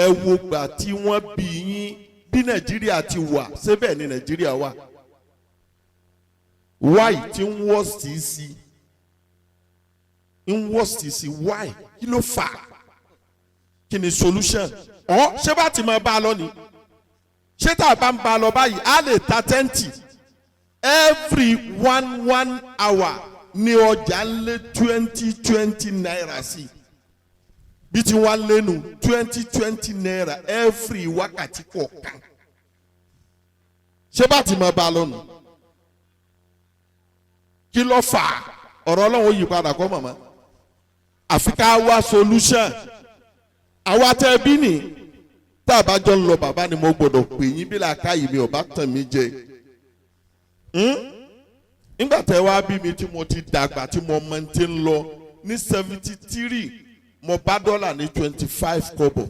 Ẹ wo gbà tí wọ́n bí yín, bí Nàìjíríà ti wà, síbẹ̀ ní Nàìjíríà wà? Why tí ń worst sí, ń worst sí? Why? Kí ló fà á? Kí ni solution? Ọ ṣé bá ti máa bá a lọ ni? Ṣé tá a bá ń bá a lọ báyìí, á lè ta tẹ́ǹtì? Every one one hour ní ọjà ń lé 20 20 naira sí. Bí tí wọ́n lénu 20 20 naira every wákàtí kọ̀ọ̀kan, ṣé bá ti máa bá a lọ nù? Kí ló fà á? Ọ̀rọ̀ Ọlọ́run ó yí padà kọ́ màmá, àfi ká wá solution. Àwa tẹ́ bí nì tá a bá jọ ń lọ, bàbá ni mo gbọ́dọ̀ pè yín bí làákàyè mi ò bá tàn mí jẹ. Nígbà tẹ́ wá bí mi tí mo ti dàgbà, tí mo mọ ti ń lọ ní 73, mo bá dọ́là ní 25 kọ́bọ̀.